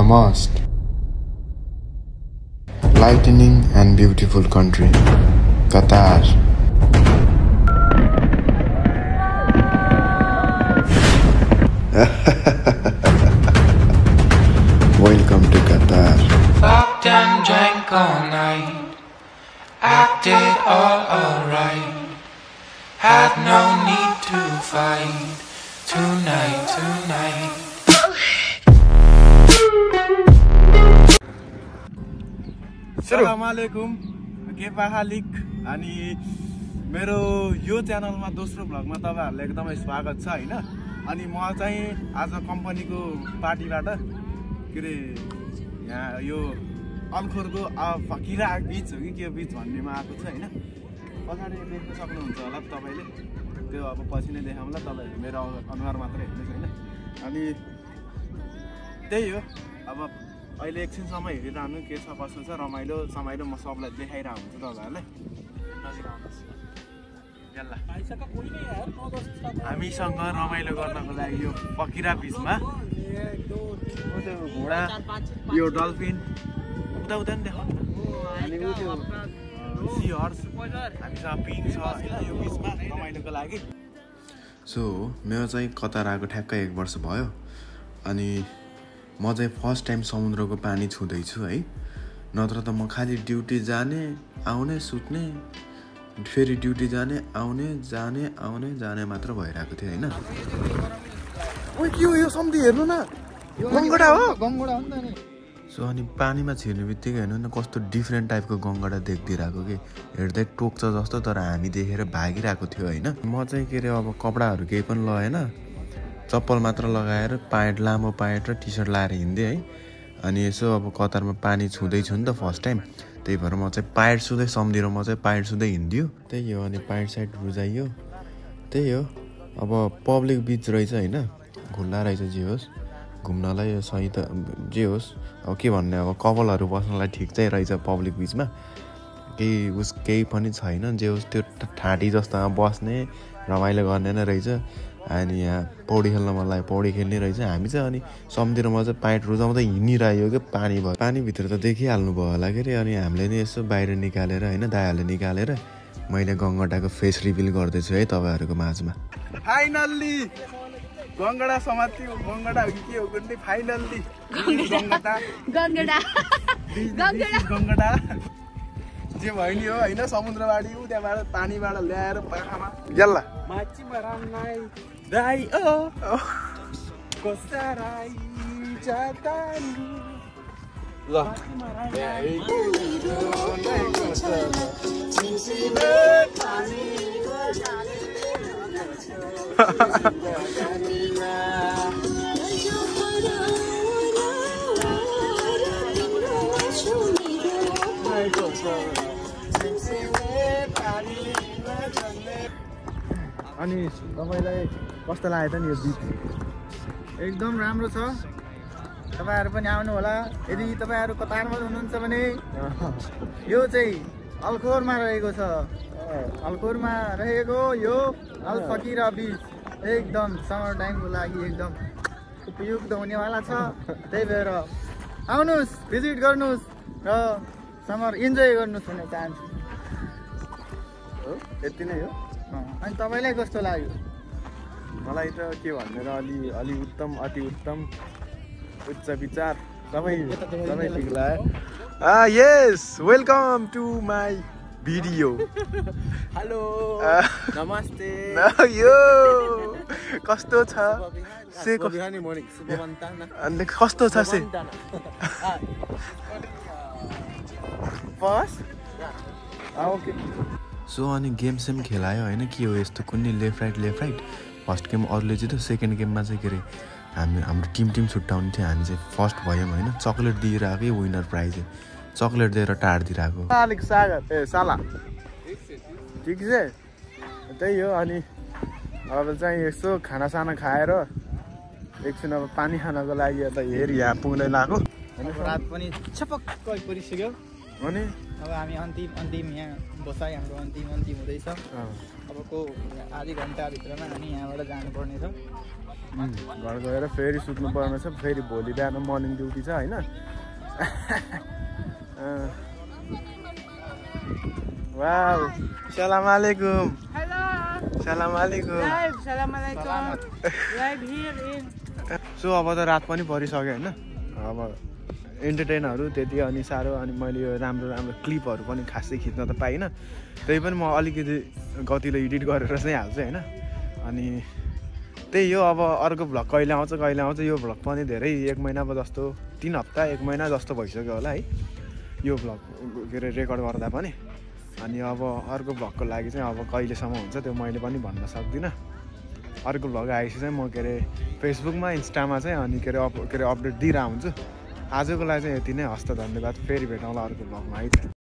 the most lightning and beautiful country, Qatar. Welcome to Qatar. Fucked and drank all night, acted all alright, had no need to fight tonight. अस्सलामुअलैकुम Kepa हालिक अनि मेरो यो च्यानलमा दोस्रो भ्लगमा तपाईहरुलाई एकदमै स्वागत छ हैन अनि म चाहिँ आज कम्पनीको पार्टीबाट के रे यहाँ यो अल्खोरको फकिरा बीच हो कि के बीच भन्नेमा आएको छ हैन पछाडी देख्न सक्नुहुन्छ होला तपाईले त्यो अब पछि नै देखाउँला तपाईहरु मेरो अनुहार मात्र हेर्नुस् हैन अनि त्यही हो अब अहिले एकछिनसम्म हेरिरहनु के छ कसो छ रमाइलो समाइलो म सबलाई देखाइरा हुन्छु तपाईहरुलाई नजिक आउनुस् यल्ला हामीसँग रमाइलो गर्नको लागि यो फकिरा बीचमा घोडा यो डल्फिन उता उता नि देखाउनु अनि त्यो सी हर्स हामीसँग पिङ छ हैन यो बीचमा रमाइलोको लागि सो मेरो चाहिँ कतार आएको ठ्याक्कै 1 वर्ष भयो अनि म चाहिँ फर्स्ट टाइम समुद्रको पानी छुँदैछु है नत्र त म खाली ड्युटी जाने आउने सुत्ने फेरि ड्युटी जाने आउने जाने मात्र भइरहेको थियो हैन ओइ के हो यो सम्धि हेर्नु न गङ्गडा हो नि त नि सो अनि पानीमा छिर्ने बित्तिकै हेर्नु न कस्तो डिफ्रेन्ट टाइपको गङ्गडा देखिदिरहेको कि हेर्दै टोक्छ जस्तो तर हामी देखेर भागिरहेको थियो हैन म चाहिँ के रे अब कपडाहरू केही पनि लगाएन चप्पल मात्र लगाएर प्यान्ट लामो प्यान्ट र टी सर्ट लाएर हिँड्दै है अनि यसो अब कतारमा पानी छुँदैछु नि त फर्स्ट टाइम त्यही भएर म चाहिँ प्यान्ट सुँदै सम्झिएर म चाहिँ प्यान्ट सुँदै हिँड्दियो त्यही हो अनि प्यान्ट साइड रुजाइयो त्यही हो अब पब्लिक बीच रहेछ हैन खुल्ला रहेछ जे होस् घुम्नलाई सही त जे होस् अब के भन्ने अब कपालहरू बस्नलाई ठिक चाहिँ रहेछ पब्लिक बीचमा केही पनि छैन जे होस् त्यो ठाँटी जस्तोमा बस्ने रमाइलो गर्ने नै रहेछ अनि यहाँ पौडी खेल्न मलाई पौडी खेल्ने रहेछ हामी चाहिँ अनि सम्झिएर म चाहिँ प्यान्ट रुजाउँदै हिँडिरहेको कि पानी भयो पानीभित्र त देखिहाल्नु भयो होला के अरे अनि हामीले नि यसो बाहिर निकालेर होइन दायाहरूले निकालेर मैले गङ्गटाको फेस रिभिल गर्दैछु है तपाईँहरूको माझमा फाइनल्ली गङ्गडा समात्यो गङ्गडा हो कि के हो कुनै फाइनल्ली गङ्गडा जे भयो नि हो हैन समुद्रबाडी उ त्यहाँबाट पानीबाट ल्याएर पाखामा यल्ला माछीमा रामनाइ दाइ ओ कोसाराइ जातानु ल अनि तपाईलाई कस्तो लाग्यो त नि यो बीच एकदम राम्रो छ तपाईहरु पनि आउनु होला यदि तपाईहरु कतारमा हुनुहुन्छ भने यो चाहिँ अल्खोरमा रहेको छ अल्खोरमा रहेको यो अल फकिरा बीच एकदम समर टाइमको लागि एकदम उपयुक्त हुनेवाला छ त्यही भएर आउनुस् भिजिट गर्नुस् र समर इन्जोय गर्नुस् भन्ने चाहन्छु हो यति नै हो अनि तपाईलाई कस्तो लाग्यो मलाई त के भन्ने र अलि उत्तम अति उत्तम उच्च विचार सबै ठिक लाग्यो यस welcome to my video hello नमस्ते यो कस्तो छ से अनि कस्तो छ से बस ओके सो अनि गेम सेम खेलायो होइन के हो यस्तो कुनै लेफ्ट राइट फर्स्ट गेम अरूले चाहिँ त सेकेन्ड गेममा चाहिँ के अरे हाम्रो टिम छुट्याउने थियो हामी चाहिँ फर्स्ट भयौँ होइन चक्लेट दिइरहेको विनर प्राइज चक्लेट दिएर टाढ दिइरहेको अलिक सागर ए साला ठिक छ त्यही हो अनि अब चाहिँ यसो खानासाना खाएर एकछिन अब पानी खानको लागि यता हेर यहाँ पुग्दै लाग्यो रात पनि छपक्क परिसक्यो अनि अब हामी अन्तिम यहाँ बसाइ हाम्रो अन्तिम हुँदैछ अबको आधी घन्टाभित्रमा हामी यहाँबाट जानुपर्ने छ घर गएर फेरि सुत्नु पर्ने छ फेरि भोलि बिहान मर्निङ ड्युटी छ होइन वाउ सलाम अलैकुम सलाम अलैकुम सो अब त रात पनि परिसक्यो होइन अब एन्टरटेनहरू त्यति अनि साह्रो अनि मैले यो राम्रो राम्रो क्लिपहरू पनि खासै खिच्न त पाइनँ त्यही पनि म अलिकति गतिलो एडिट गरेर चाहिँ हाल्छु होइन अनि त्यही हो अब अर्को भ्लग कहिले आउँछ यो भ्लग पनि धेरै 1 महिना जस्तो 3 हप्ता 1 महिना जस्तो भइसक्यो होला है यो भ्लग के अरे रेकर्ड गर्दा पनि अनि अब अर्को भ्लगको लागि चाहिँ अब कहिलेसम्म हुन्छ त्यो मैले पनि भन्न सक्दिनँ अर्को भ्लग आएपछि चाहिँ म के अरे फेसबुकमा इन्स्टामा चाहिँ अनि के अरे अपडेट दिइरहेको हुन्छु आजको लागि चाहिँ यति नै हस्त धन्यवाद फेरि भेटौँला अर्को भ्लगमा है त